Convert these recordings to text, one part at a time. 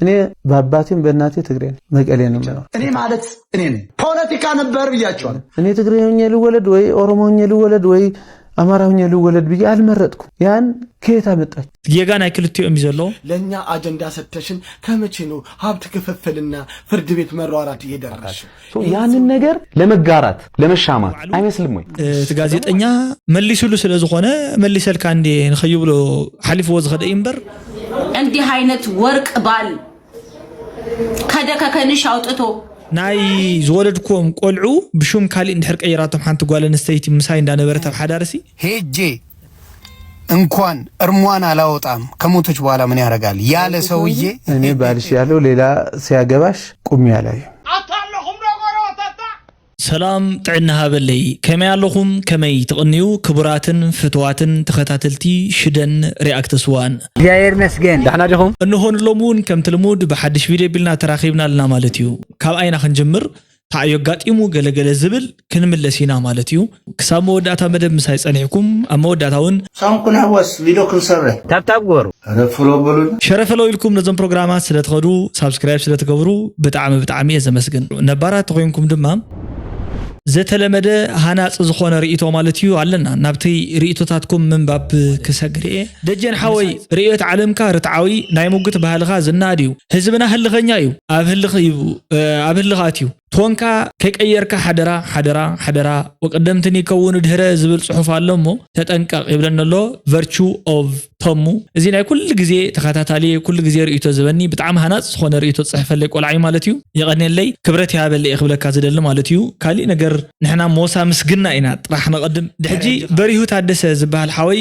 እኔ በአባቴም በእናቴ ትግሬ ነኝ። መቀሌ ነው የምኖር። እኔ ማለት እኔ ነኝ። ፖለቲካ ነበር ብያቸዋለሁ። እኔ ትግሬ ሆኜ ልወለድ ወይ ኦሮሞ ሆኜ ልወለድ ወይ አማራ ሆኜ ልወለድ ብዬ አልመረጥኩም። ያን ከየት አመጣች? ጌጋ ናይ ክልቲኦም እዩ ዘሎ። ለእኛ አጀንዳ ሰተሽን ከመቼ ነው ሀብት ክፍፍልና ፍርድ ቤት መሯራት እየደረሽ? ያንን ነገር ለመጋራት ለመሻማት አይመስልም ወይ? እቲ ጋዜጠኛ መሊሱሉ ስለ ዝኾነ መሊሰልካ እንዴ ንኸይብሎ ሓሊፍዎ ዝኸደ እዩ እምበር እንዲህ አይነት ወርቅ ባል ከደከከንሽ አውጥቶ ናይ ዝወለድኩዎም ቆልዑ ብሹም ካሊእ እንድሕር ቀይራቶም ሓንቲ ጓል ኣንስተይቲ ምሳይ እንዳነበረት ኣብ ሓዳርሲ ሄጄ እንኳን እርሟን አላወጣም ከሞተች በኋላ ምን ያደርጋል ያለ ሰውዬ እኔ ባልሽ ያለው ሌላ ሲያገባሽ ቁሚ ያላዩ ሰላም ጥዕና ሃበለይ ከመይ ኣለኹም ከመይ ትቕንዩ ክቡራትን ፍትዋትን ተኸታተልቲ ሽደን ሪኣክት ስዋን እግዚኣብሔር መስገን ዳሕና ዲኹም እንሆ ንሎም እውን ከምቲ ልሙድ ብሓድሽ ቪድዮ ቢልና ተራኺብና ኣለና ማለት እዩ ካብ ኣይና ክንጅምር ታዕዮ ኣጋጢሙ ገለገለ ዝብል ክንምለስ ኢና ማለት እዩ ክሳብ መወዳእታ መደብ ምሳይ ጸኒሕኩም ኣብ መወዳእታ እውን ሳምኩን ኣሕዋስ ቪድዮ ክንሰርሕ ታብታብ ግበሩ ረፍሮ በሉና ሸረፈለው ኢልኩም ነዞም ፕሮግራማት ስለትኸዱ ሳብስክራይብ ስለትገብሩ ብጣዕሚ ብጣዕሚ እየ ዘመስግን ነባራት ተኾይንኩም ድማ ዘተለመደ ሃናፂ ዝኾነ ርእቶ ማለት እዩ ኣለና ናብቲ ርእቶታትኩም ምንባብ ክሰግር እየ ደጀን ሓወይ ርእዮት ዓለምካ ርትዓዊ ናይ ሙግት ባህልኻ ዝናድ እዩ ህዝብና ህልኸኛ እዩ ኣብ ህልኽ እዩ ኣብ ህልኽ ኣትዩ ቶንካ ከይቀየርካ ሓደራ ሓደራ ሓደራ ወቀደምትን ይከውን ድህረ ዝብል ጽሑፍ ኣሎ እሞ ተጠንቀቕ ይብለኒ ኣሎ virtue of ተሙ እዚ ናይ ኩሉ ግዜ ተኸታታሊ ኩሉ ግዜ ርእቶ ዝበኒ ብጣዕሚ ሃናፅ ዝኾነ ርእቶ ዝፅሕፈለይ ቆልዓ እዩ ማለት እዩ የቐንየለይ ክብረት ይሃበለይ እየ ክብለካ ዝደሊ ማለት እዩ ካሊእ ነገር ንሕና ሞሳ ምስግና ኢና ጥራሕ ነቐድም ድሕጂ በሪሁ ታደሰ ዝበሃል ሓወይ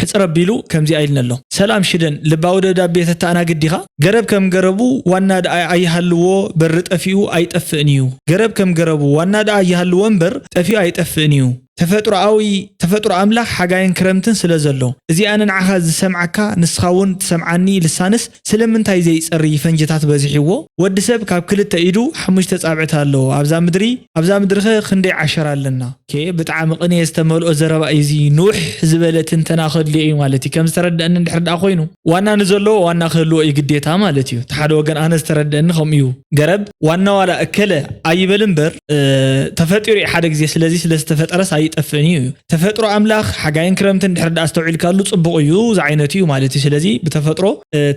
ሕፅር ኣቢሉ ከምዚ ኣይልኒ ኣሎ ሰላም ሽደን ልባዊ ደብዳቤ ተተኣናግድ ዲኻ ገረብ ከም ገረቡ ዋና ደኣ ኣይሃልዎ በሪ ጠፊኡ ኣይጠፍእን እዩ ገረብ ከም ገረቡ ዋና ደኣ ይሃልዎ እምበር ጠፊኡ ኣይጠፍእን እዩ ተፈጥሮኣዊ ተፈጥሮ ኣምላኽ ሓጋይን ክረምትን ስለ ዘሎ እዚኣ ንንዓኻ ዝሰምዓካ ንስኻ እውን ትሰምዓኒ ልሳንስ ስለምንታይ ዘይጸሪ ፈንጅታት በዚሕዎ ወዲ ሰብ ካብ ክልተ ኢዱ ሓሙሽተ ጻብዕቲ ኣለዎ ኣብዛ ምድሪ ኣብዛ ምድሪኸ ክንደይ ዓሸራ ኣለና ኬ ብጣዕሚ ቅንየ ዝተመልኦ ዘረባ እዩ እዚ ንውሕ ዝበለ ትንተና ከድልዮ እዩ ማለት እዩ ከም ዝተረድአኒ እንድሕር ደኣ ኮይኑ ዋና ንዘለዎ ዋና ክህልዎ እዩ ግዴታ ማለት እዩ እቲ ሓደ ወገን ኣነ ዝተረድአኒ ከምኡ እዩ ገረብ ዋና ዋላ እከለ ኣይበል እምበር ተፈጢሩ እዩ ሓደ ግዜ ስለዚ ስለዝተፈጠረስ ኣይጠፍእን እዩ እዩ ተፈጥሮ ኣምላኽ ሓጋይን ክረምትን ድሕር ደኣ ኣስተውዒልካሉ ፅቡቕ እዩ ዝዓይነቱ እዩ ማለት እዩ ስለዚ ብተፈጥሮ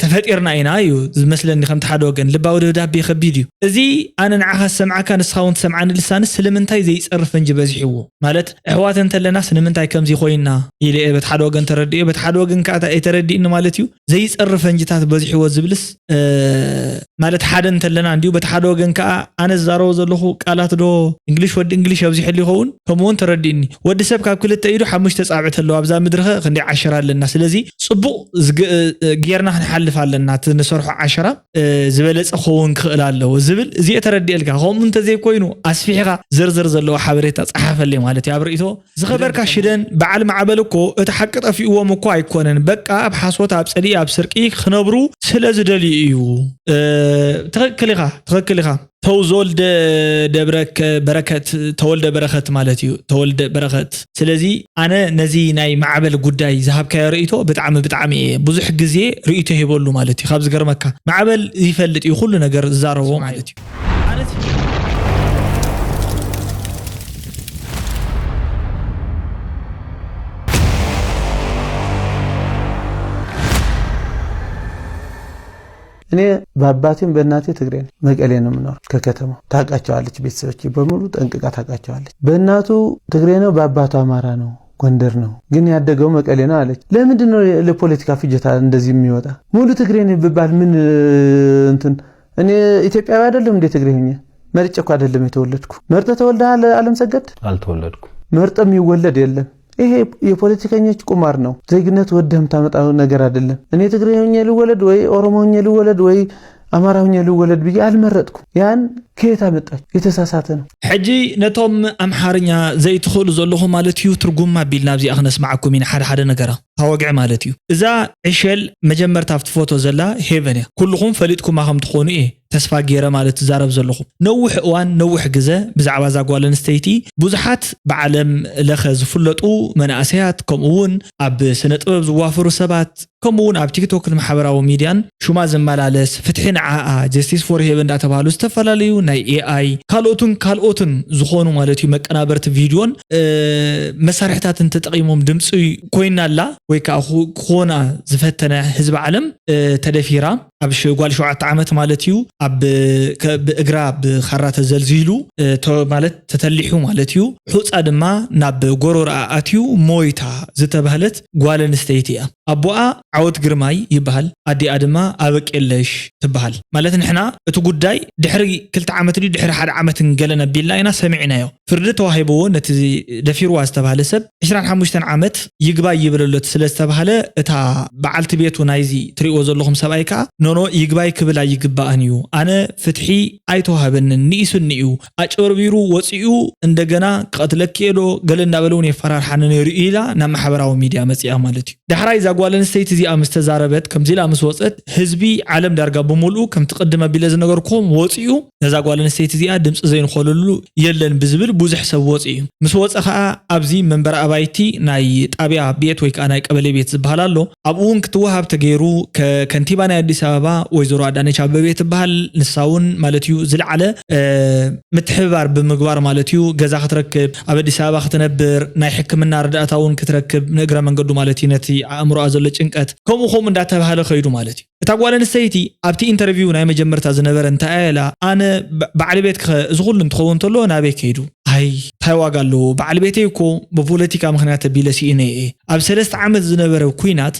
ተፈጢርና ኢና እዩ ዝመስለኒ ከምቲ ሓደ ወገን ልባዊ ደብዳቤ ከቢድ እዩ እዚ ኣነ ንዓኻ ዝሰምዓካ ንስኻ እውን ትሰምዓኒ ልሳንስ ስለምንታይ ዘይፀርፍ ፈንጂ በዚሕዎ ማለት ኣሕዋት እንተለናስ ንምንታይ ከምዚ ኮይንና ኢለ እየ በቲ ሓደ ወገን ተረዲኤ በቲ ሓደ ወገን ከዓ ኣይተረዲእኒ ማለት እዩ ዘይፀርፍ ፈንጅታት በዚሕዎ ዝብልስ ማለት ሓደ እንተለና እንዲሁ በቲ ሓደ ወገን ከዓ ኣነ ዝዛረቦ ዘለኹ ቃላት ዶ እንግሊሽ ወዲ እንግሊሽ ኣብዚሐሉ ይኸውን ከምኡ እውን ተረዲእኒ ወዲ ሰብ ካብ ክልተ ኢዱ ሓሙሽተ ፃብዕቲ ኣለዎ ኣብዛ ምድርኸ ክንደይ ዓሸራ ኣለና ስለዚ ፅቡቕ ጌርና ክንሓልፍ ኣለና እቲ ንሰርሖ ዓሸራ ዝበለፀ ክኸውን ክኽእል ኣለዎ ዝብል እዚኦ ተረዲኤልካ ከምኡ እንተዘይኮይኑ ኣስፊሕኻ ዝርዝር ዘለዎ ሓበሬታ ፀሓፈለይ ማለት እዩ ኣብ ርእቶ ዝኸበርካ ሽደን በዓል ማዕበል እኮ እቲ ሓቂ ጠፊእዎም እኮ ኣይኮነን በቃ ኣብ ሓሶት ኣብ ፅልኢ ኣብ ስርቂ ክነብሩ ስለ ዝደልዩ እዩ ትኽክል ኢኻ ትኽክል ኢኻ ተውዘወልደ ደብረ በረከት ተወልደ በረኸት ማለት እዩ ተወልደ በረኸት ስለዚ ኣነ ነዚ ናይ ማዕበል ጉዳይ ዝሃብካዮ ርእቶ ብጣዕሚ ብጣዕሚ እየ ብዙሕ ግዜ ርእቶ ሂበሉ ማለት እዩ ካብ ዝገርመካ ማዕበል ይፈልጥ እዩ ኩሉ ነገር ዝዛረቦ ማለት እዩ እኔ በአባቴም በእናቴ ትግሬ ነኝ። መቀሌ ነው የምኖር ከከተማው። ታውቃቸዋለች፣ ቤተሰቦቼ በሙሉ ጠንቅቃ ታውቃቸዋለች። በእናቱ ትግሬ ነው፣ በአባቱ አማራ ነው፣ ጎንደር ነው፣ ግን ያደገው መቀሌ ነው አለች። ለምንድን ነው ለፖለቲካ ፍጆታ እንደዚህ የሚወጣ? ሙሉ ትግሬ ነኝ ብባል ምን እንትን እኔ ኢትዮጵያዊ አይደለም እንዴ ትግሬ ሆኜ መርጬ እኮ አይደለም የተወለድኩ። መርጠ ተወልደሃል አለም ሰገድ? አልተወለድኩም። መርጠ የሚወለድ የለም። ይሄ የፖለቲከኞች ቁማር ነው። ዜግነት ወደህ የምታመጣው ነገር አይደለም። እኔ ትግሬ ሆኜ ልወለድ ወይ ኦሮሞ ሆኜ ልወለድ ወይ አማራ ሆኜ ልወለድ ብዬ አልመረጥኩም። ያን ከየት አመጣች? የተሳሳተ ነው። ሕጂ ነቶም ኣምሓርኛ ዘይትኽእሉ ዘለኹም ማለት እዩ ትርጉም ኣቢልና ኣብዚኣ ክነስማዓኩም ኢና ሓደ ሓደ ነገራ። እታ ወግዒ ማለት እዩ። እዛ ዕሸል መጀመርታ ኣብቲ ፎቶ ዘላ ሄቨን እያ። ኩልኹም ፈሊጥኩማ ከም ትኾኑ እየ ተስፋ ገይረ ማለት ትዛረብ ዘለኹ። ነዊሕ እዋን ነዊሕ ግዘ ብዛዕባ እዛ ጓል ኣንስተይቲ ብዙሓት ብዓለም ለኸ ዝፍለጡ መናእሰያት፣ ከምኡ እውን ኣብ ስነ ጥበብ ዝዋፈሩ ሰባት፣ ከምኡ እውን ኣብ ቲክቶክን ማሕበራዊ ሚድያን ሹማ ዝመላለስ፣ ፍትሒ ንዓኣ፣ ጀስቲስ ፎር ሄቨን እንዳተባሃሉ ዝተፈላለዩ ናይ ኤኣይ ካልኦትን ካልኦትን ዝኾኑ ማለት እዩ መቀናበርቲ ቪድዮን መሳርሕታትን ተጠቒሞም ድምፂ ኮይና ኣላ ወይ ከዓ ክኾና ዝፈተነ ህዝቢ ዓለም ተደፊራ ኣብ ጓል ሸውዓተ ዓመት ማለት እዩ ኣብ ብእግራ ብኻራ ተዘልዚሉ ማለት ተተሊሑ ማለት እዩ። ሑፃ ድማ ናብ ጎሮሮኣ ኣትዩ ሞይታ ዝተባህለት ጓል ኣንስተይቲ እያ። ኣቦኣ ዓወት ግርማይ ይበሃል፣ ኣዲኣ ድማ ኣበቄለሽ ትበሃል። ማለት ንሕና እቲ ጉዳይ ድሕሪ ክልተ ዓመት ድዩ ድሕሪ ሓደ ዓመትን ገለን ኣቢልና ኢና ሰሚዕናዮ። ፍርዲ ተዋሂብዎ ነቲ ደፊርዋ ዝተባህለ ሰብ ዕስራን ሓሙሽተን ዓመት ይግባይ ይብለሎት ስለ ዝተባህለ እታ በዓልቲ ቤቱ ናይዚ ትሪእዎ ዘለኹም ሰብኣይ ከዓ ኖኖ ይግባይ ክብል ኣይግባእን እዩ፣ ኣነ ፍትሒ ኣይተዋህበንን፣ ንኢሱኒ እዩ፣ ኣጭበርቢሩ ወፂኡ እንደገና ክቐትለኪ እየ ዶ ገለ እንዳበለ እውን የፈራርሓኒ ነይሩ ኢላ ናብ ማሕበራዊ ሚድያ መፂኣ ማለት እዩ። ዳሕራይ እዛ ጓል ኣንስተይቲ እዚኣ ምስ ተዛረበት ከምዚ ኢላ ምስ ወፀት ህዝቢ ዓለም ዳርጋ ብምሉኡ ከምቲ ቅድም ኣቢለ ዝነገርኩኹም ወፂኡ ነዛ ጓል ኣንስተይቲ እዚኣ ድምፂ ዘይንኾለሉ የለን ብዝብል ብዙሕ ሰብ ወፂኡ እዩ። ምስ ወፀ ከዓ ኣብዚ መንበሪ ኣባይቲ ናይ ጣብያ ቤት ወይ ከዓ ናይ ቀበሌ ቤት ዝበሃል ኣሎ። ኣብኡ እውን ክትወሃብ ተገይሩ ከንቲባ ናይ ኣዲስ ኣበባ ወይዘሮ ኣዳነች ኣበቤ ትበሃል ንሳ እውን ማለት እዩ ዝለዓለ ምትሕብባር ብምግባር ማለት እዩ ገዛ ክትረክብ ኣብ ኣዲስ ኣበባ ክትነብር ናይ ሕክምና ርዳእታ እውን ክትረክብ ንእግረ መንገዱ ማለት እዩ ነቲ ኣእምሮኣ ዘሎ ጭንቀት ከምኡ ከምኡ እንዳተባሃለ ከይዱ ማለት እዩ። እታ ጓል ኣንስተይቲ ኣብቲ ኢንተርቪው ናይ መጀመርታ ዝነበረ እንታይ ኣየላ ኣነ በዓል ቤት ከ እዚ ኩሉ እንትኸውን እንተሎ ናበይ ከይዱ ኣይ እንታይ ዋጋ ኣለዎ በዓል ቤተይ እኮ ብፖለቲካ ምክንያት ኣቢለ ስኢነ እየ ኣብ ሰለስተ ዓመት ዝነበረ ኩናት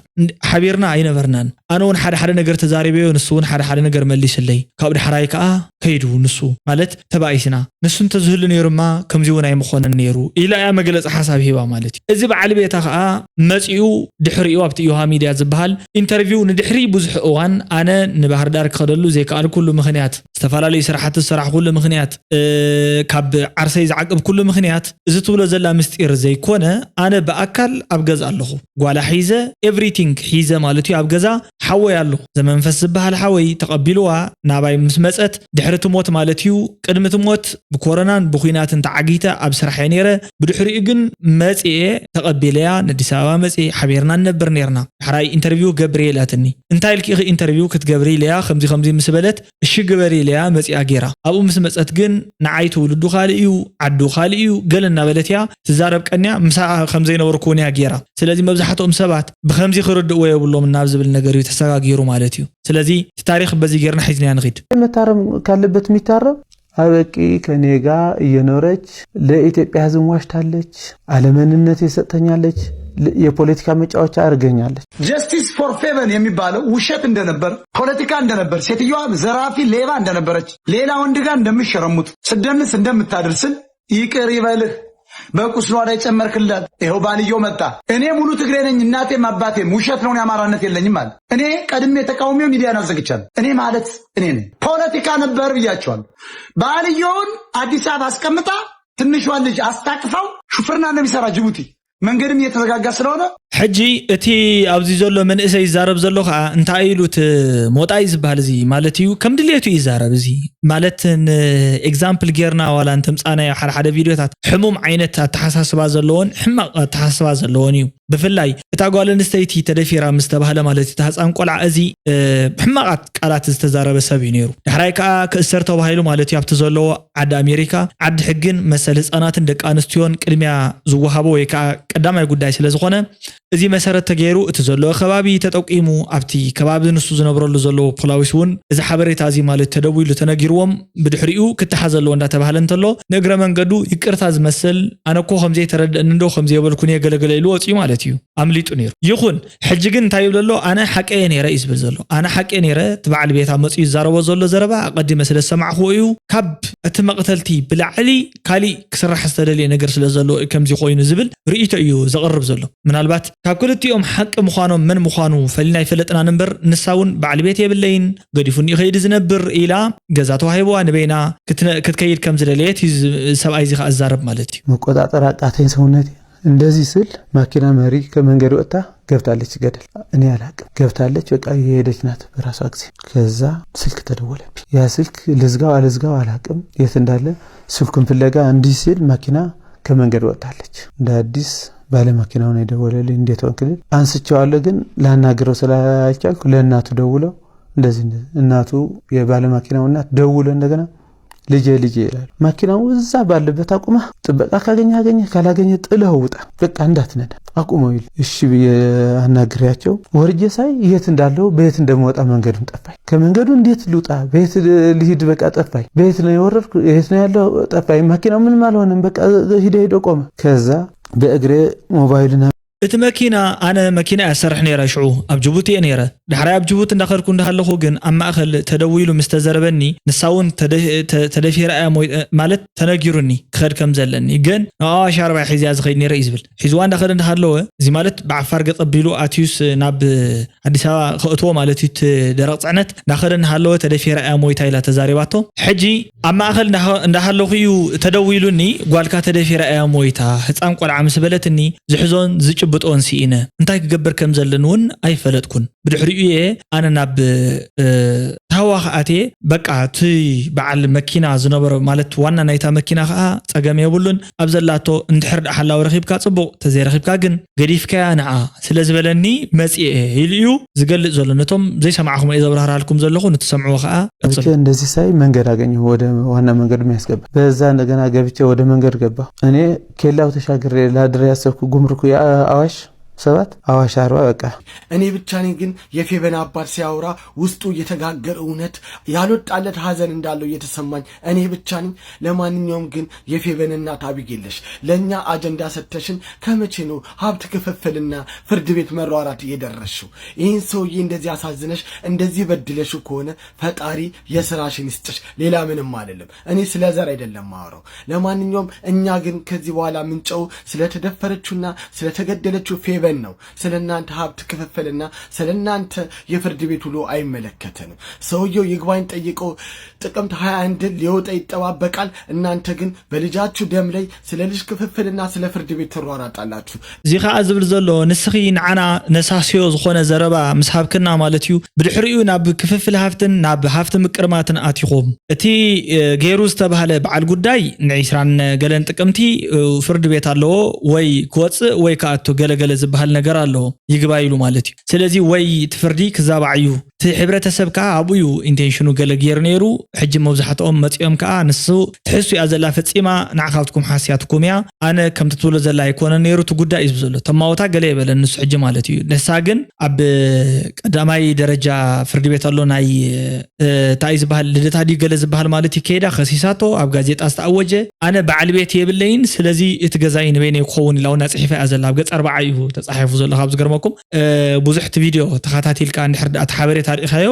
ሓቢርና ኣይነበርናን ኣነ እውን ሓደ ሓደ ነገር ተዛሪበዮ ንሱ እውን ሓደ ሓደ ነገር መሊስለይ ካብ ዳሕራይ ከዓ ከይዱ ንሱ ማለት ተባኢስና ንሱ እንተዝህሉ ነይሩማ ከምዚ እውን ኣይምኾነን ነይሩ ኢላ እያ መግለፂ ሓሳብ ሂባ ማለት እዩ። እዚ በዓል ቤታ ከዓ መፂኡ ድሕሪኡ ኣብቲ ዮሃ ሚድያ ዝበሃል ኢንተርቪው ንድሕሪ ብዙሕ እዋን ኣነ ንባህር ዳር ክኸደሉ ዘይከኣልኩሉ ምኽንያት ዝተፈላለዩ ስራሕቲ ዝሰራሕኩሉ ምኽንያት ካብ ዓርሰይ ዝዓቀብኩሉ ምኽንያት እዚ ትብሎ ዘላ ምስጢር ዘይኮነ ኣነ ብኣካል ኣብ ገዛ ኣለኹ ጓላ ሒዘ everything ሒዘ ማለት እዩ ኣብ ገዛ ሓወይ ኣሎ ዘመንፈስ ዝበሃል ሓወይ ተቐቢልዋ ናባይ ምስ መፀት ድሕሪ ትሞት ማለት እዩ ቅድሚ ትሞት ብኮረናን ብኩናትን ተዓጊተ ኣብ ስራሕ እየ ነይረ ብድሕሪኡ ግን መፅየ ተቐቢለያ ንኣዲስ ኣበባ መፅየ ሓቢርና ንነብር ነይርና ዳሕራይ ኢንተርቪው ገብር እየ ኢላትኒ እንታይ ኢልኪ ኢኺ ኢንተርቪው ክትገብሪ ኢለያ ከምዚ ከምዚ ምስ በለት እሺ ግበሪ ኢለያ መፂኣ ገይራ ኣብኡ ምስ መፀት ግን ንዓይ ትውልዱ ካልእ እዩ ዓዱ ካልእ እዩ ገለ እናበለት እያ ትዛረብ ቀንያ ምሳኣ ከምዘይነበርኩ እውን እያ ገይራ ስለዚ መብዛሕትኦም ሰባት ብከምዚ ክርድእዎ የብሎም ናብ ዝብል ነገር እዩ ተሰጋጊሩ ማለት እዩ ስለዚ እቲ ታሪክ በዚ ጌርና ሒዝናያ ንኺድ መታረም ካለበት የሚታረም አበቂ ከኔ ጋር እየኖረች ለኢትዮጵያ ህዝብ ዋሽታለች አለመንነት የሰጠኛለች የፖለቲካ መጫወቻ አድርገኛለች justice for ፌቨን የሚባለው ውሸት እንደነበር ፖለቲካ እንደነበር ሴትዮዋ ዘራፊ ሌባ እንደነበረች ሌላ ወንድ ጋር እንደምሸረሙት ስደንስ እንደምታደርስን ይቅር ይበልህ በቁስሏ ላይ ጨመርክላት ይኸው ባልየው መጣ እኔ ሙሉ ትግሬ ነኝ እናቴም አባቴም ውሸት ነውን የአማራነት የለኝም አለ እኔ ቀድሜ ተቃውሜው ሚዲያን አዘግቻለሁ እኔ ማለት እኔ ነኝ ፖለቲካ ነበር ብያቸዋለሁ ባልየውን አዲስ አበባ አስቀምጣ ትንሿን ልጅ አስታቅፋው ሹፍርና እንደሚሰራ ጅቡቲ መንገድም እየተዘጋጋ ስለሆነ ሕጂ እቲ ኣብዚ ዘሎ መንእሰይ ይዛረብ ዘሎ ከዓ እንታይ ኢሉ እቲ ሞጣ እዩ ዝበሃል እዚ ማለት እዩ ከም ድሌቱ ይዛረብ እዚ ማለት ንኤግዛምፕል ጌርና ዋላ እንተምፃናዮ ሓደ ሓደ ቪድዮታት ሕሙም ዓይነት ኣተሓሳስባ ዘለዎን ሕማቕ ኣተሓሳስባ ዘለዎን እዩ ብፍላይ እታ ጓል ኣንስተይቲ ተደፊራ ምስ ተባህለ ማለት እቲ ህፃን ቆልዓ እዚ ሕማቓት ቃላት ዝተዛረበ ሰብ እዩ ነይሩ ዳሕራይ ከዓ ክእሰር ተባሂሉ ማለት እዩ ኣብቲ ዘለዎ ዓዲ ኣሜሪካ ዓዲ ሕግን መሰል ህፃናትን ደቂ ኣንስትዮን ቅድሚያ ዝወሃቦ ወይ ከዓ ቀዳማይ ጉዳይ ስለ ዝኾነ እዚ መሰረት ተገይሩ እቲ ዘለዎ ከባቢ ተጠቂሙ ኣብቲ ከባቢ ንሱ ዝነብረሉ ዘለዎ ፖላዊስ እውን እዚ ሓበሬታ እዚ ማለት ተደዊሉ ተነጊርዎም ብድሕሪኡ ክተሓዘ ኣለዎ እንዳተባህለ እንተሎ ንእግረ መንገዱ ይቅርታ ዝመስል ኣነ እኮ ከምዘይተረደእኒ እንዶ ከምዘይበልኩን እየ ገለገለ ኢሉ ወፂኡ ማለት እዩ ኣምሊጡ ነይሩ ይኹን ሕጂ ግን እንታይ ይብል ኣሎ ኣነ ሓቀየ ነይረ እዩ ዝብል ዘሎ ኣነ ሓቀየ ነይረ እቲ በዓል ቤታ መፅኡ ይዛረቦ ዘሎ ዘረባ ኣቀዲመ ስለ ዝሰማዕክዎ እዩ ካብ እቲ መቅተልቲ ብላዕሊ ካሊእ ክስራሕ ዝተደልየ ነገር ስለ ዘሎ እዩ ከምዚ ኮይኑ ዝብል ርእይቶ እዩ ዘቕርብ ዘሎ ምናልባት ካብ ክልቲኦም ሓቂ ምዃኖም መን ምዃኑ ፈሊና ኣይፈለጥናን እምበር ንሳ እውን በዓል ቤት የብለይን ገዲፉኒ ይኸይድ ዝነብር ኢላ ገዛ ተዋሂብዋ ንበይና ክትከይድ ከም ዝደለየት እዩ ሰብኣይ እዚ ከዓ ዝዛረብ ማለት እዩ መቆጣጠር አቃተኝ ሰውነቴ እንደዚህ ስል ማኪና መሪ ከመንገድ ወጥታ ገብታለች ገደል። እኔ አላቅም፣ ገብታለች፣ በቃ እየሄደች ናት በራሷ ጊዜ። ከዛ ስልክ ተደወለብኝ። ያ ስልክ ልዝጋው አልዝጋው አላቅም፣ የት እንዳለ። ስልኩን ፍለጋ እንዲህ ሲል መኪና ከመንገድ ወጥታለች። እንደ አዲስ ባለመኪናው ነው የደወለልኝ። እንዴት ሆንክ ልል፣ አንስቼዋለሁ፣ ግን ላናግረው ስላልቻልኩ ለእናቱ ደውለው እንደዚህ እንደዚህ፣ እናቱ፣ የባለመኪናው እናት ደውሎ እንደገና ልጄ ልጄ ይላል። መኪናው እዛ ባለበት አቁመህ ጥበቃ ካገኘ አገኘ፣ ካላገኘ ጥለህ ውጣ፣ በቃ እንዳትነዳ አቁመው ይል። እሺ ብዬ አናግሬያቸው ወርጄ ሳይ የት እንዳለው በየት እንደምወጣ መንገዱን ጠፋኝ። ከመንገዱ እንዴት ልውጣ፣ በየት ልሂድ፣ በቃ ጠፋኝ። በየት ነው የወረድኩ፣ የት ነው ያለው ጠፋኝ። መኪናው ምንም አልሆነም፣ በቃ ሂደ ሂደ ቆመ። ከዛ በእግሬ ሞባይልና እቲ መኪና፣ ኣነ መኪና እያ ዝሰርሕ ነይረ ሽዑ፣ ኣብ ጅቡቲ እየ ነይረ። ዳሕራይ ኣብ ጅቡቲ እንዳኸድኩ እንዳሃለኹ ግን ኣብ ማእኸል ተደዊሉ ምስ ተዘረበኒ፣ ንሳ እውን ተደ- ተ- ተደፊራ እያ ሞይ- ማለት ተነጊሩኒ ክኸድ ከም ዘለኒ፣ ግን ንኣዋሽ ኣርባ ሒዝያ ዝኸይድ ነይረ እዩ ዝብል። ሒዝዋ እንዳኸደ እንዳሃለወ፣ እዚ ማለት ብዓፋር ገፅ ኣቢሉ ኣትዩስ ናብ ኣዲስ ኣበባ ከእትዎ ማለት እዩ እቲ ደረቕ ፅዕነት እንዳኸደ እንዳሃለወ ተደፊራ እያ ሞይታ ኢላ ተዛሪባቶ። ሕጂ ኣብ ማእኸል እንዳሃ- እንዳሃለኹ እዩ ተደዊሉኒ፣ ጓልካ ተደፊራ እያ ሞይታ፣ ህፃን ቆልዓ ምስ በለትኒ ዝሕዞን ዝጭብጦን ስኢነ፣ እንታይ ክገብር ከም ዘለኒ እውን ኣይፈለጥኩን። ብድሕሪኡ እየ ኣነ ናብ ታህዋ ከኣትየ። በቃ እቲ በዓል መኪና ዝነበረ ማለት ዋና ናይታ መኪና ከዓ ፀገም የብሉን፣ ኣብ ዘላቶ እንድሕር ደኣ ሓላዊ ረኺብካ ፅቡቕ፣ ተዘይረኺብካ ግን ገዲፍካያ ንዓ ስለ ዝበለኒ መፅየ ኢሉ እዩ ዝገልፅ ዘሎ። ነቶም ዘይሰማዕኹም እየ ዘብራህራልኩም ዘለኹ፣ ንትሰምዕዎ ከዓ ቀፅሉ። እንደዚህ ሳይ መንገድ አገኘሁ፣ ወደ ዋና መንገድ የሚያስገባ። በዛ እንደገና ገብቼ ወደ መንገድ ገባሁ። እኔ ኬላው ተሻግሬ ላድር ያሰብኩ ጉምሩክ የአዋሽ ሰባት አዋሽ አርባ በቃ። እኔ ብቻ ነኝ ግን የፌበን አባት ሲያወራ ውስጡ እየተጋገረ እውነት ያልወጣለት ሀዘን እንዳለው እየተሰማኝ እኔ ብቻ ነኝ። ለማንኛውም ግን የፌበን እናት አቢጌለሽ ለእኛ አጀንዳ ሰተሽን ከመቼ ነው ሀብት ክፍፍልና ፍርድ ቤት መሯራት እየደረስሽው? ይህን ሰውዬ እንደዚህ አሳዝነሽ እንደዚህ በድለሽው ከሆነ ፈጣሪ የስራሽን ይስጥሽ። ሌላ ምንም አልልም። እኔ ስለ ዘር አይደለም ማወራው። ለማንኛውም እኛ ግን ከዚህ በኋላ ምንጨው ስለተደፈረችውና ስለተገደለችው ፌበን ነው። ስለ እናንተ ሀብት ክፍፍልና ስለ እናንተ የፍርድ ቤት ውሎ አይመለከተንም። ሰውየው ይግባኝ ጠይቆ ጥቅምት ሀያ አንድን ሊወጣ ይጠባበቃል። እናንተ ግን በልጃችሁ ደም ላይ ስለ ልጅ ክፍፍልና ስለ ፍርድ ቤት ትሯራጣላችሁ። እዚ ከዓ ዝብል ዘሎ ንስኺ ንዓና ነሳስዮ ዝኾነ ዘረባ ምስ ሃብክና ማለት እዩ። ብድሕሪኡ ናብ ክፍፍል ሃፍትን ናብ ሃፍቲ ምቅርማትን ኣቲኹም። እቲ ገይሩ ዝተባህለ በዓል ጉዳይ ንዒስራን ገለን ጥቅምቲ ፍርድ ቤት ኣለዎ፣ ወይ ክወፅእ ወይ ክኣቱ ገለገለ ዝበሃል ነገር ኣለዎ፣ ይግባይ ኢሉ ማለት እዩ። ስለዚ ወይ እቲ ፍርዲ ክዛባዕ እዩ፣ እቲ ሕብረተሰብ ከዓ ኣብኡ እዩ ኢንቴንሽኑ ገለ ገይሩ ነይሩ። ሕጂ መብዛሕትኦም መፂኦም ከዓ ንሱ ትሕሱ እያ ዘላ ፈፂማ፣ ንዓ ካብትኩም ሓስያትኩም እያ፣ ኣነ ከምቲ ትብሎ ዘላ ኣይኮነ ነይሩ እቲ ጉዳይ እዩ ዝብል ዘሎ። ተማወታ ገለ የበለን ንሱ ሕጂ ማለት እዩ። ንሳ ግን ኣብ ቀዳማይ ደረጃ ፍርድ ቤት ኣሎ ናይ እንታይ ዝበሃል ልደታ ድዩ ገለ ዝበሃል ማለት እዩ ከይዳ ከሲሳቶ ኣብ ጋዜጣ ዝተኣወጀ። ኣነ በዓል ቤት የብለይን፣ ስለዚ እቲ ገዛይ ንበይነይ ክኸውን ኢላ እውን ኣፅሒፋ እያ ዘላ። ኣብ ገፅ ኣርባዓ እዩ ተፃሒፉ ዘሎ ካብ ዝገርመኩም። ብዙሕ እቲ ቪድዮ ተኸታቲልካ እንድሕር ደኣ እቲ ሓበሬታ ርኢኻዮ፣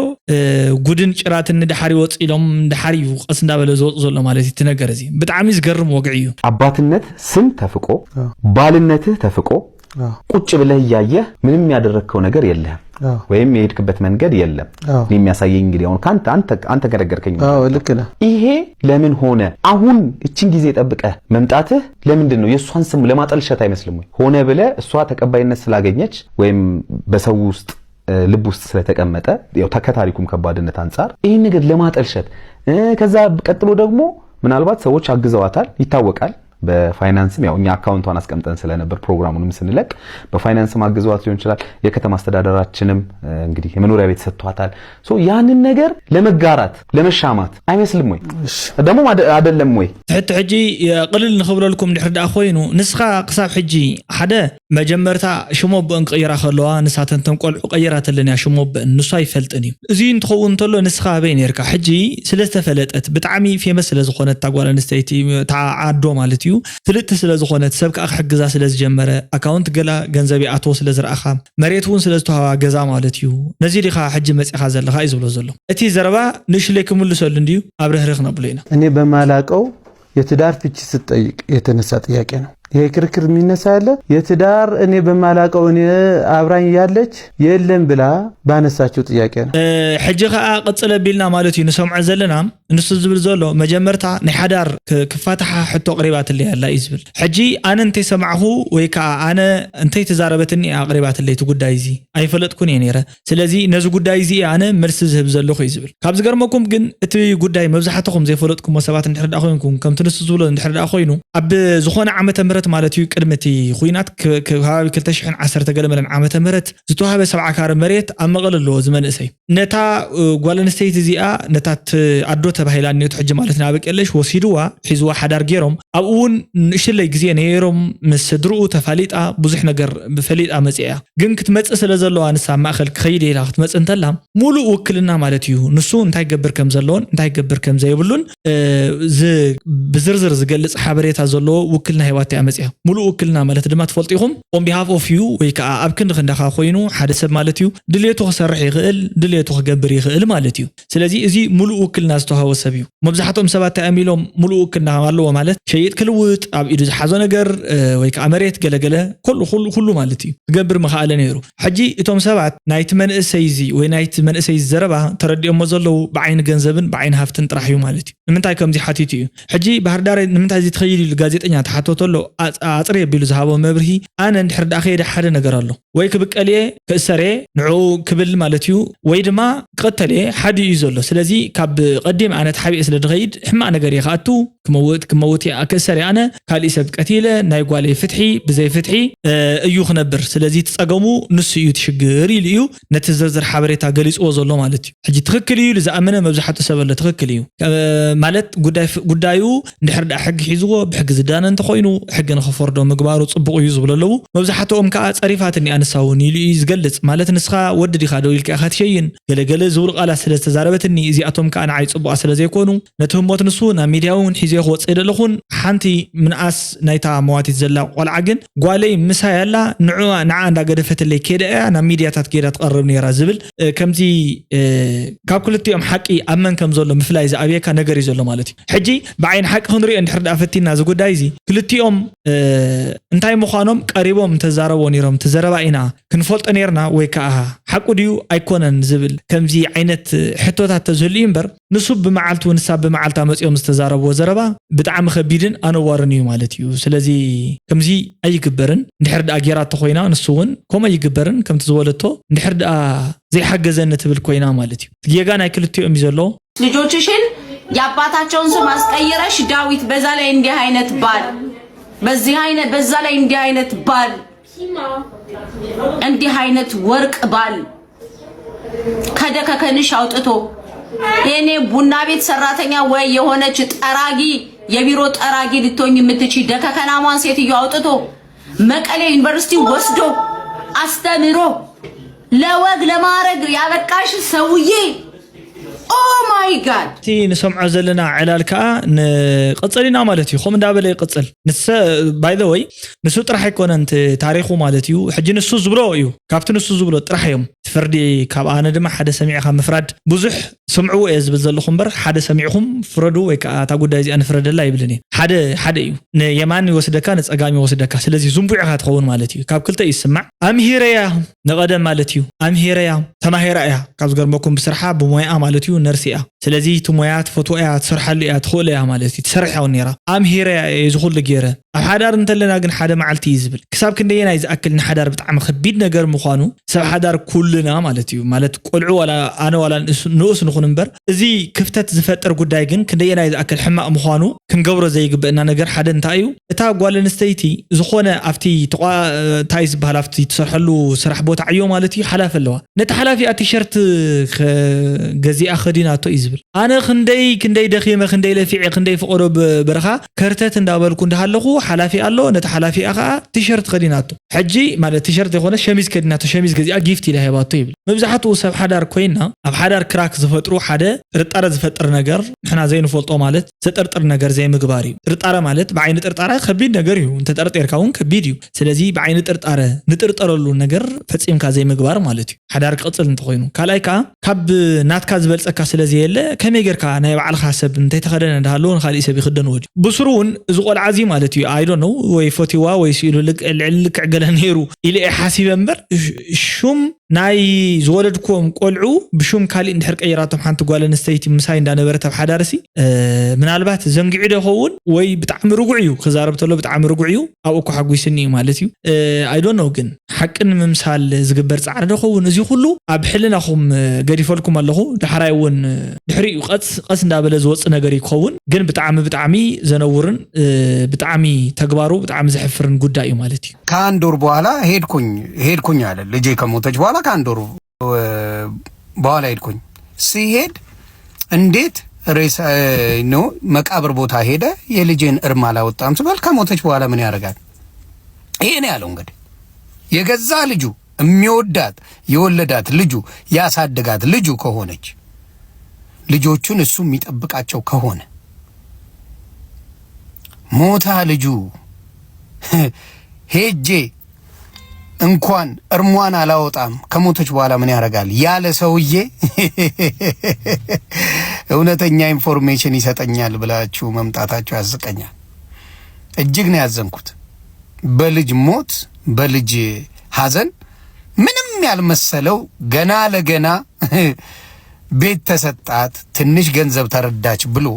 ጉድን ጭራትን ንድሓር ይወፅ ኢሎም ድሓር እዩ ቀስ እንዳበለ ዝወፅ ዘሎ ማለት እዩ። እቲ ነገር እዚ ብጣዕሚ ዝገርም ወግዒ እዩ። አባትነት ስም ተፍቆ፣ ባልነትህ ተፍቆ፣ ቁጭ ብለህ እያየህ ምንም ያደረግከው ነገር የለህም ወይም የሄድክበት መንገድ የለም። እኔ የሚያሳየኝ እንግዲህ አሁን ከአንተ አንተ አንተ ከነገርከኝ ማለት ነው። ልክ ነህ። ይሄ ለምን ሆነ? አሁን እችን ጊዜ ጠብቀህ መምጣትህ ለምንድን ነው? የእሷን ስም ለማጠልሸት አይመስልም ወይ? ሆነ ብለህ እሷ ተቀባይነት ስላገኘች ወይም በሰው ውስጥ ልብ ውስጥ ስለተቀመጠ ያው ከታሪኩም ከባድነት አንጻር ይህን ነገር ለማጠልሸት ከዛ ቀጥሎ ደግሞ ምናልባት ሰዎች አግዘዋታል ይታወቃል። በፋይናንስም ያው እኛ አካውንቷን አስቀምጠን ስለነበር ፕሮግራሙንም ስንለቅ በፋይናንስም አግዘዋት ሊሆን ይችላል። የከተማ አስተዳደራችንም እንግዲህ የመኖሪያ ቤት ሰጥቷታል። ያንን ነገር ለመጋራት ለመሻማት አይመስልም ወይ? ደግሞ አይደለም ወይ? ትሕቲ ሕጂ ቅልል ንኽብለልኩም ድሕር ደኣ ኮይኑ ንስኻ ክሳብ ሕጂ ሓደ መጀመርታ ሽሞ ኣቦአን ክቕይራ ከለዋ ንሳተን ተን ቆልዑ ቀይራተለን እያ ሽሞ ኣቦአን፣ ንሱ ኣይፈልጥን እዩ። እዚ እንትኸውን እንተሎ ንስኻ ኣበይ ነርካ? ሕጂ ስለ ዝተፈለጠት ብጣዕሚ ፌመስ ስለ ዝኾነት እታ ጓል ኣንስተይቲ እታ ዓዶ ማለት እዩ ፍልጥቲ ስለ ዝኾነት ሰብ ከዓ ክሕግዛ ስለ ዝጀመረ ኣካውንት ገላ ገንዘብ ይኣትዎ ስለ ዝረኣኻ መሬት እውን ስለ ዝተዋሃባ ገዛ ማለት እዩ ነዚ ዲኻ ሕጂ መፂኻ ዘለኻ እዩ ዝብሎ ዘሎ። እቲ ዘረባ ንእሽለይ ክምልሰሉ እንድዩ ኣብ ርህርህ ክነብሎ ኢና። እኔ በማላቀው የትዳር ፍቺ ስትጠይቅ የተነሳ ጥያቄ ነው። ይሄ ክርክር የሚነሳ ያለ የትዳር እኔ በማላቀው እኔ አብራኝ ያለች የለም ብላ ባነሳችው ጥያቄ ነው። ሕጂ ከዓ ቅፅል ኣቢልና ማለት እዩ ንሰምዖ ዘለና። ንሱ ዝብል ዘሎ መጀመርታ ናይ ሓዳር ክፋታሓ ሕቶ ኣቅሪባትለይ ኣላ እዩ ዝብል። ሕጂ ኣነ እንተይሰማዕኹ ወይ ከዓ ኣነ እንተይተዛረበትኒ ኣቅሪባትለይ እቲ ጉዳይ እዚ ኣይፈለጥኩን እየ ነይረ። ስለዚ ነዚ ጉዳይ እዚ ኣነ መልሲ ዝህብ ዘለኹ እዩ ዝብል። ካብ ዝገርመኩም ግን እቲ ጉዳይ መብዛሕትኹም ዘይፈለጥኩሞ ሰባት እንድሕር ደኣ ኮይንኩም ከምቲ ንሱ ዝብሎ እንድሕር ደኣ ኮይኑ ኣብ ዝኾነ ዓመተ ምህረት ማለት እዩ ቅድሚ እቲ ኩናት ከባቢ ክልተ ሽሕን ዓሰርተ ገለ መለን ዓመተ ምህረት ዝተዋህበ ሰብዓ ካረ መሬት ኣብ መቐለ ኣለዎ እዚ መንእሰይ። ነታ ጓል ኣንስተይቲ እዚኣ ነታ ኣዶ ተባሂላ እኒኦት ሕጂ ማለት ንኣበቂ ኣለሽ ወሲድዋ ሒዝዋ ሓዳር ገይሮም ኣብኡ እውን ንእሽለይ ግዜ ነይሮም ምስ ስድርኡ ተፋሊጣ ብዙሕ ነገር ፈሊጣ መፅያ እያ። ግን ክትመፅእ ስለ ዘለዋ ንሳ ኣብ ማእኸል ክኸይድ ኢላ ክትመፅእ እንተላ ሙሉእ ውክልና ማለት እዩ። ንሱ እንታይ ገብር ከም ዘለዎን እንታይ ገብር ከም ዘይብሉን ብዝርዝር ዝገልፅ ሓበሬታ ዘለዎ ውክልና ሂባቶ እያ መፅያ። ሙሉእ ውክልና ማለት ድማ ትፈልጡ ኢኹም on behalf of you ወይ ከዓ ኣብ ክንዲ ክንዳኻ ኮይኑ ሓደ ሰብ ማለት እዩ ድልየቱ ክሰርሕ ይኽእል ድልየቱ ክገብር ይኽእል ማለት እዩ። ስለዚ እዚ ሙሉእ ውክልና ዝተዋሃቦ ሰብ እዩ። መብዛሕትኦም ሰባት እንታይ እዮም ኢሎም ሙሉእ ውክልና ኣለዎ ማለት ሸይጥ ክልውጥ ኣብ ኢዱ ዝሓዞ ነገር ወይ ከዓ መሬት ገለገለ ኩሉ ኩሉ ኩሉ ማለት እዩ ክገብር ምኽኣለ ነይሩ። ሕጂ እቶም ሰባት ናይቲ መንእሰይ እዚ ወይ ናይቲ መንእሰይ እዚ ዘረባ ተረዲኦሞ ዘለዉ ብዓይኒ ገንዘብን ብዓይኒ ሃፍትን ጥራሕ እዩ ማለት እዩ። ንምንታይ ከምዚ ሓቲቱ እዩ? ሕጂ ባህር ዳር ንምንታይ እዚ ትኸይድ ኢሉ ጋዜጠኛ ተሓተተሎ ኣፅሪ ኣቢሉ ዝሃቦ መብርሂ ኣነ እንድሕር ደኣ ከየደ ሓደ ነገር ኣሎ ወይ ክብቀል እየ ክእሰር እየ ንዕኡ ክብል ማለት እዩ ወይ ድማ ክቐተል እየ ሓደ እዩ ዘሎ። ስለዚ ካብ ቀዲም ኣነ ተሓቢኤ ስለ ድኸይድ ሕማቕ ነገር እየ ክኣቱ ክመውት ክመውት እየ ክእሰር እየ ኣነ ካልእ ሰብ ቀቲለ ናይ ጓለይ ፍትሒ ብዘይ ፍትሒ እዩ ክነብር። ስለዚ ትፀገሙ ንሱ እዩ ትሽግር ኢሉ እዩ ነቲ ዝርዝር ሓበሬታ ገሊፅዎ ዘሎ ማለት እዩ። ሕጂ ትኽክል እዩ ዝኣመነ መብዛሕትኡ ሰብ ኣሎ ትኽክል እዩ ማለት ጉዳይ ጉዳዩ እንድሕር ደኣ ሕጊ ሒዝዎ ብሕጊ ዝዳነ እንተኮይኑ ሕጊ ንኽፈርዶ ምግባሩ ፅቡቕ እዩ ዝብሉ ኣለዉ። መብዛሕትኦም ከዓ ፀሪፋትኒ ኣንሳ እውን ኢሉ እዩ ዝገልፅ ማለት ንስኻ ወዲ ዲኻ ደው ኢልካ ኢኻ ትሸይን ገለገለ ዝብሉ ቃላት ስለ ዝተዛረበትኒ እዚኣቶም ከዓ ንዓይ ፅቡቓ ስለ ዘይኮኑ ነቲ ህሞት ንሱ ናብ ሚድያ እውን ሒዘ ክወፅእ ደለኹን ሓንቲ ምንኣስ ናይታ መዋቲት ዘላ ቆልዓ ግን ጓለይ ምሳይ ኣላ ንዕኣ ንዓ እንዳገደፈትለይ ከይዳ እያ ናብ ሚድያታት ከይዳ ትቐርብ ነይራ ዝብል ከምዚ ካብ ክልቲኦም ሓቂ ኣብ መን ከም ዘሎ ምፍላይ ዝኣብየካ ነገር እዩ ዘሎ ማለት እዩ። ሕጂ ብዓይኒ ሓቂ ክንሪኦ እንድሕር ደኣ ፈቲና እዚ ጉዳይ እዚ ክልቲኦም እንታይ ምዃኖም ቀሪቦም እንተዛረቦ ነይሮም እቲ ዘረባ ኢና ክንፈልጦ ነይርና ወይ ከዓ ሓቁ ድዩ ኣይኮነን ዝብል ከምዚ ዓይነት ሕቶታት ተዝህሉ እዩ እምበር ንሱ ብመዓልቱ ንሳ ብመዓልታ መፂኦም ዝተዛረብዎ ዘረባ ብጣዕሚ ከቢድን ኣነዋርን እዩ ማለት እዩ። ስለዚ ከምዚ ኣይግበርን እንድሕር ደኣ ጌራ እተኮይና ንሱ እውን ከምኡ ኣይግበርን ከምቲ ዝበለቶ እንድሕር ደኣ ዘይሓገዘኒ ትብል ኮይና ማለት እዩ። ጌጋ ናይ ክልቲኦም እዩ ዘሎ። ልጆችሽን የአባታቸውን ስም አስቀይረሽ ዳዊት በዛ ላይ እንዲህ አይነት ባል በዚህ አይነት በዛ ላይ እንዲህ አይነት ባል እንዲህ አይነት ወርቅ ባል ከደከከንሽ አውጥቶ የኔ ቡና ቤት ሰራተኛ ወይ የሆነች ጠራጊ የቢሮ ጠራጊ ልትሆኝ የምትችይ ደከከናሟን ሴትዮ አውጥቶ መቀሌ ዩኒቨርሲቲ ወስዶ አስተምሮ ለወግ ለማዕረግ ያበቃሽ ሰውዬ oh my god እቲ ንሰምዖ ዘለና ዕላል ከዓ ንቐፅል ኢና ማለት እዩ። ከምኡ እንዳበለ ይቕፅል። ንሰ by the way ንሱ ጥራሕ ኣይኮነን እቲ ታሪኹ ማለት እዩ። ሕጂ ንሱ ዝብሎ እዩ፣ ካብቲ ንሱ ዝብሎ ጥራሕ እዮም እቲ ፍርዲ። ካብ ኣነ ድማ ሓደ ሰሚዕኻ ምፍራድ ብዙሕ ስምዕዎ እየ ዝብል ዘለኹ እምበር ሓደ ሰሚዕኹም ፍረዱ ወይ ከዓ እታ ጉዳይ እዚኣ ንፍረደላ ይብልን እየ። ሓደ ሓደ እዩ፣ ንየማን ይወስደካ ንፀጋም ይወስደካ። ስለዚ ዝንቡዕ ኢኻ ትኸውን ማለት እዩ። ካብ ክልተ እዩ ዝስማዕ። ኣምሂረያ ንቐደም ማለት እዩ። ኣምሂረያ ተማሂራ እያ፣ ካብ ዝገርመኩም ብስርሓ ብሞያኣ ማለት እዩ ነርሲ እያ። ስለዚ እቲ ሞያ ትፈትዎ እያ፣ ትሰርሓሉ እያ፣ ትኽእሎ እያ ማለት እዩ። ትሰርሕ እውን ነይራ። ኣምሂረያ እየ እዚ ኩሉ ገይረ። ኣብ ሓዳር እንተለና ግን ሓደ መዓልቲ እዩ ዝብል። ክሳብ ክንደየናይ ዝኣክል ንሓዳር ብጣዕሚ ከቢድ ነገር ምዃኑ ሰብ ሓዳር ኩልና ማለት እዩ። ማለት ቆልዑ ዋላ ኣነ ዋላ ንእስ- ንኡስ ንኹን እምበር እዚ ክፍተት ዝፈጥር ጉዳይ ግን ክንደየናይ ዝኣክል ሕማቕ ምዃኑ ክንገብሮ ዘይግበእና ነገር ሓደ እንታይ እዩ? እታ ጓል ኣንስተይቲ ዝኾነ ኣብቲ ተቋ- እንታይ ዝበሃል ኣብቲ ትሰርሐሉ ስራሕ ቦታ ዕዮ ማለት እዩ ሓላፊ ኣለዋ። ነቲ ሓላፊኣ ቲሸርት ገዚኣ ከዲናቶ እዩ ዝብል። ኣነ ክንደይ ክንደይ ደኺመ ክንደይ ለፊዐ ክንደይ ፈቐዶ በረኻ ከርተት እንዳበልኩ እንዳሃለኹ ሓላፊ ኣሎ። ነቲ ሓላፊኣ ከዓ ቲሸርት ከዲናቶ ሕጂ ማለት ቲሸርት ዘይኮነ ሸሚዝ ከዲናቶ ሸሚዝ ገዚኣ ጊፍት ኢላ ሂባቶ ይብል። መብዛሕትኡ ሰብ ሓዳር ኮይና ኣብ ሓዳር ክራክ ዝፈጥሩ ሓደ ጥርጣረ ዝፈጥር ነገር ንሕና ዘይንፈልጦ ማለት ዘጠርጥር ነገር ዘይምግባር እዩ። ጥርጣረ ማለት ብዓይኒ ጥርጣረ ከቢድ ነገር እዩ። እንተጠርጢርካ እውን ከቢድ እዩ። ስለዚ ብዓይኒ ጥርጣረ ንጥርጠረሉ ነገር ፈፂምካ ዘይምግባር ማለት እዩ። ሓዳር ክቕፅል እንተኮይኑ ካልኣይ ከዓ ካብ ናትካ ዝበልፀካ እካ ስለ ዘየለ ከመይ ጌርካ ናይ ባዕልኻ ሰብ እንተይተኸደነ እንዳሃለዎ ንካሊእ ሰብ ይኽደንዎ ድዩ? ብስሩ እውን እዚ ቆልዓ እዚ ማለት እዩ፣ I don't know፣ ወይ ፈትዋ ወይ ስኢሉ ልክዕ ልዕሊ ልክዕ ገለ ነይሩ ኢለ እየ ሓሲበ እምበር፣ ሽ- ሹም ናይ ዝወለድክዎም ቆልዑ ብሹም ካሊእ እንድሕር ቀይራቶም ሓንቲ ጓል ኣንስተይቲ ምሳይ እንዳነበረት ኣብ ሓዳርሲ፣ እ፣ ምናልባት ዘንጊዑ ዶ ይኸውን ወይ ብጣዕሚ ርጉዕ እዩ፣ ክዛረብ ተሎ ብጣዕሚ ርጉዕ እዩ፣ ኣብኡ እኮ ሓጒስኒ እዩ ማለት እዩ። እ፣ I don't know፣ ግን ሓቂ ንምምሳል ዝግበር ጻዕሪ ዶ ኸውን? እዚ ኩሉ ኣብ ሕልናኹም፣ እ፣ ገዲፈልኩም ኣለኹ። ዳሕራይ እውን፣ እ፣ ድሕሪኡ ቀስ ቀስ እንዳበለ ዝወጽእ ነገር እዩ ክኸውን፣ ግን ብጣዕሚ ብጣዕሚ ዘነውርን፣ እ፣ ብጣዕሚ ተግባሩ ብጣዕሚ ዘሕፍርን ጉዳይ እዩ ማለት እዩ። ከአንድ ወር በኋላ ሄድኩኝ ሄድኩኝ አለ። ልጄ ከሞተች በኋላ ከአንድ ወር በኋላ ሄድኩኝ። ሲሄድ እንዴት ሬሳ ነው መቃብር ቦታ ሄደ፣ የልጄን እርም አላወጣም ስባል፣ ከሞተች በኋላ ምን ያደርጋል? ይሄ ነው ያለው። እንግዲህ የገዛ ልጁ የሚወዳት የወለዳት ልጁ ያሳደጋት ልጁ ከሆነች፣ ልጆቹን እሱ የሚጠብቃቸው ከሆነ፣ ሞታ ልጁ ሄጄ እንኳን እርሟን አላወጣም ከሞተች በኋላ ምን ያደርጋል ያለ ሰውዬ እውነተኛ ኢንፎርሜሽን ይሰጠኛል ብላችሁ መምጣታችሁ ያስቀኛል። እጅግ ነው ያዘንኩት። በልጅ ሞት፣ በልጅ ሐዘን ምንም ያልመሰለው ገና ለገና ቤት ተሰጣት፣ ትንሽ ገንዘብ ተረዳች ብሎ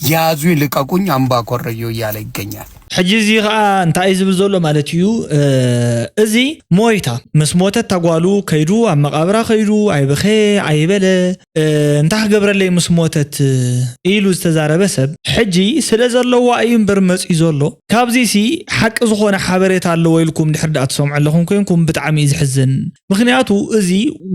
ያዙ ይልቀቁኝ አምባ ኮረዮ እያለ ይገኛል። ሕጂ እዚ ከዓ እንታይ እዩ ዝብል ዘሎ ማለት እዩ? እ፣ እዚ ሞይታ ምስ ሞተት ታጓሉ ከይዱ ኣብ መቃብራ ከይዱ ኣይበኸ ኣይበለ፣ እ፣ እንታይ ክገብረለይ ምስ ሞተት ኢሉ ዝተዛረበ ሰብ ሕጂ ስለ ዘለዋ እዩ እምበር መፅኡ ዘሎ። ካብዚ ሲ ሓቂ ዝኾነ ሓበሬታ ኣለዎ ኢልኩም ድሕር ደኣ ትሰምዑ ኣለኹም ኮይንኩም ብጣዕሚ እዩ ዝሕዝን። ምኽንያቱ እዚ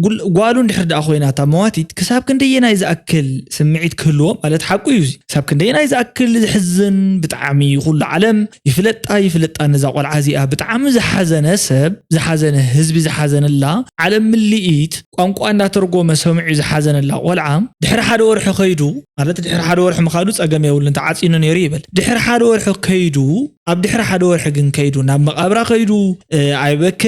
ጉል- ጓሉ እንድሕር ደኣ ኮይና እታ መዋቲት ክሳብ ክንደየናይ ዝኣክል ስምዒት ክህልዎ ማለት ሓቁ እዩ። እዚ ክሳብ ክንደየናይ ዝኣክል ዝሕዝን፣ ብጣዕሚ ኩሉ ዓለም ይፍለጣ ይፍለጣ ነዛ ቆልዓ እዚኣ። ብጣዕሚ ዝሓዘነ ሰብ፣ ዝሓዘነ ህዝቢ፣ ዝሓዘነላ ዓለም ምልኢት ቋንቋ እንዳተርጎመ ሰሚዑ ዝሓዘነላ ቆልዓ ድሕሪ ሓደ ወርሒ ከይዱ ማለት ድሕሪ ሓደ ወርሒ ምኻዱ ጸገም የብሉን ተዓጺኑ ነይሩ ይበል። ድሕሪ ሓደ ወርሒ ከይዱ ኣብ ድሕሪ ሓደ ወርሒ ግን ከይዱ ናብ መቓብራ ከይዱ፣ እ፣ ኣይበከ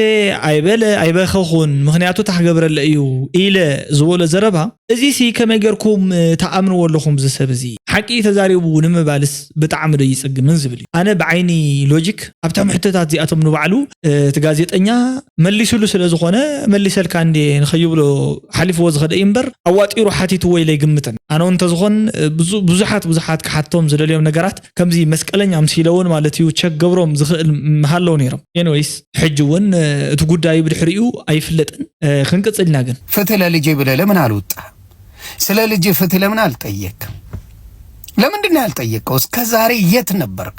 ኣይበለ ኣይበኸኹን ምኽንያቱ ታክገብረለ እዩ ኢለ ዝበሎ ዘረባ፣ እዚሲ ከመይ ጌርኩም፣ እ፣ ትኣምንዎ ኣለኹም እዚ ሰብ እዚ ሓቂ እዩ ተዛሪቡ ንምባልስ ብጣዕሚ ዶ ይጽግምን ዝብል እዩ። ኣነ ብዓይኒ ሎጂክ ኣብቶም ሕቶታት እዚኣቶም ንባዕሉ፣ እ፣ እቲ ጋዜጠኛ መሊሱሉ ስለ ዝኾነ መሊሰልካ እንዴ ንኸይብሎ ሓሊፍዎ ዝኸደ እዩ እምበር ኣዋጢሩ ሓቲትዎ ኢለ ይግምትን። ኣነ እውን እንተዝኾን፣ እ፣ ብዙ- ብዙሓት ብዙሓት ክሓቶም ዝደልዮም ነገራት ከምዚ መስቀለኛ ኣምሲለ እውን ማለት እዩ ቸክ ገብሮም ዝኽእል ምሃለዉ ነይሮም። ኤንወይስ ሕጂ እውን፣ እ፣ እቲ ጉዳዩ ብድሕሪኡ ኣይፍለጥን። እ፣ ክንቅጽል ኢና ግን። ፍትህ ለልጄ ብለህ ለምን አልወጣ? ስለ ልጅ ፍትህ ለምን አልጠየቅም? ለምንድን ነው ያልጠየቀው? እስከ ዛሬ የት ነበርክ?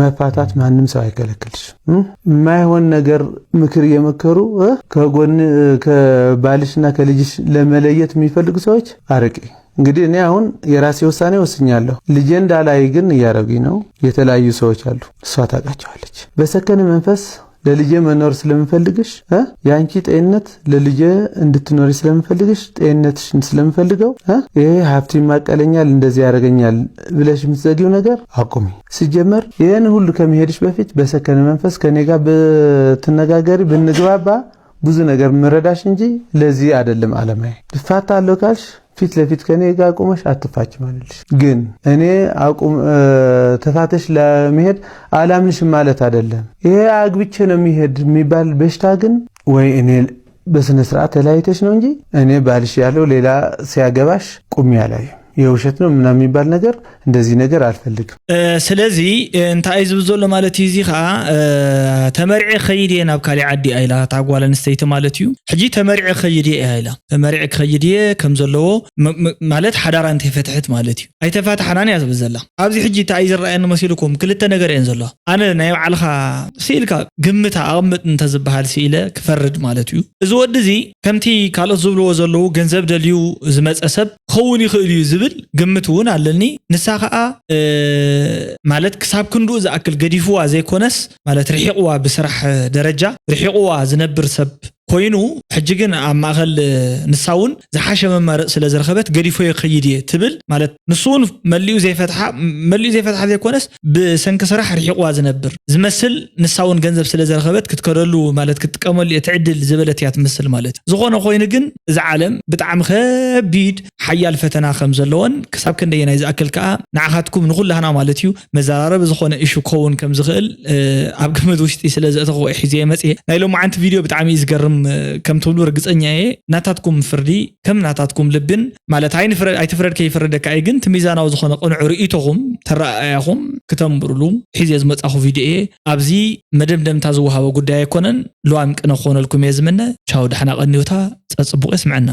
መፋታት ማንም ሰው አይከለክልሽ። እም? የማይሆን ነገር ምክር እየመከሩ፣ እ? ከጎን፣ እ፣ ከባልሽና ከልጅሽ ለመለየት የሚፈልጉ ሰዎች አርቂ። እንግዲህ እኔ አሁን የራሴ ውሳኔ ወስኛለሁ። ልጄ እንዳላይ ግን እያረጉኝ ነው የተለያዩ ሰዎች አሉ። እሷ ታውቃቸዋለች። በሰከነ መንፈስ ለልጄ መኖር ስለምፈልግሽ፣ እ? የአንቺ ጤንነት ለልጄ እንድትኖሪ ስለምፈልግሽ፣ ጤንነትሽን ስለምፈልገው፣ እ? ይሄ ሀብት ይማቀለኛል፣ እንደዚህ ያደርገኛል ብለሽ የምትዘጊው ነገር አቁሚ። ሲጀመር ይህን ሁሉ ከመሄድሽ በፊት በሰከነ መንፈስ ከኔ ጋር ብትነጋገሪ፣ ብንግባባ ብዙ ነገር ምረዳሽ እንጂ ለዚህ አይደለም አለማዬ። ልፋታ አለው ካልሽ ፊት ለፊት ከኔ ጋር ቆመሽ አትፋች ማለልሽ። ግን እኔ አቁም፣ እ፣ ተፋተሽ ለመሄድ አላምንሽም ማለት አይደለም። ይሄ አግብቼ ነው የሚሄድ የሚባል በሽታ ግን ወይ እኔ በስነ ስርዓት ተለያይተሽ ነው እንጂ እኔ ባልሽ ያለው ሌላ ሲያገባሽ ቁሚ አላየም። የውሸት ነው ምናምን የሚባል ነገር፣ እንደዚህ ነገር አልፈልግም። እ፣ ስለዚ፣ እ፣ እንታይ እዩ ዝብል ዘሎ ማለት እዩ? እዚ ኸዓ፣ እ፣ ተመሪዐ ክኸይድ እየ ናብ ካሊእ ዓዲ እያ ኢላ እታ ጓል ኣንስተይቲ ማለት እዩ። ሕጂ ተመሪዐ ክኸይድ እየ እያ ኢላ። ተመሪዐ ክኸይድ እየ ከም ዘለዎ፣ ም-፣ ም-፣ ማለት ሓዳራ እንተይፈትሐት ማለት እዩ። ኣይተፋታሕናን እያ ዝብል ዘላ። ኣብዚ ሕጂ እንታይ እዩ ዝረኣየኒ መሲልኩም? ክልተ ነገር እየን ዘለዋ። ኣነ ናይ ባዕልኻ ስኢልካ ግምታ ኣቕምጥ እንተዝበሃል ስኢለ ክፈርድ ማለት እዩ። እዚ ወዲ እዚ ከምቲ ካልኦት ዝብልዎ ዘለዉ ገንዘብ ደልዩ ዝመጸ ሰብ ክኸውን ይኽእል እዩ ዝብል ግምት እውን ኣለኒ። ንሳ ኸኣ፣ እ፣ ማለት ክሳብ ክንድኡ ዝኣክል ገዲፍዋ ዘይኮነስ፣ ማለት ርሒቕዋ ብስራሕ ደረጃ ርሒቕዋ ዝነብር ሰብ ኮይኑ ሕጂ ግን ኣብ ማእኸል ንሳ እውን ዝሓሸ መማረፂ ስለ ዝረኸበት ገዲፎ ይኸይድ እየ ትብል። ማለት ንሱ እውን መሊኡ ዘይፈትሓ መሊኡ ዘይፈትሓ ዘይኮነስ ብሰንኪ ስራሕ ርሒቕዋ ዝነብር ዝመስል፣ ንሳ እውን ገንዘብ ስለ ዝረኸበት ክትከደሉ ማለት ክትጥቀመሉ እየ ትዕድል ዝበለት እያ ትመስል ማለት እዩ። ዝኾነ ኮይኑ ግን እዚ ዓለም ብጣዕሚ ከቢድ ሓያል ፈተና ከም ዘለዎን ክሳብ ክንደየናይ ዝኣክል ከዓ ንዓኻትኩም ንኩላህና ማለት እዩ መዘራረቢ ዝኾነ ኢሹ ክኸውን ከም ዝኽእል ኣብ ግምት ውሽጢ ስለ ዘእተኹ ሒዘ መፅየ። ናይ ሎማዓንቲ ቪድዮ ብጣዕሚ እዩ ዝገርም ከም ትብሉ ርግፀኛ እየ። ናታትኩም ፍርዲ ከም ናታትኩም ልብን ማለት ኣይትፍረድ ከይፍረደካ እዩ፣ ግን እቲ ሚዛናዊ ዝኾነ ቅኑዕ ርእይቶኹም ተረኣያኹም ክተንብሩሉ ሒዘ ዝመፃኹ ቪድዮ እየ። ኣብዚ መደምደምታ ዝወሃበ ጉዳይ ኣይኮነን። ልዋም ቅነ ክኾነልኩም እየ ዝምነ። ቻው፣ ዳሕና ቀንዮታ፣ ፀፅቡቕ የስምዐና።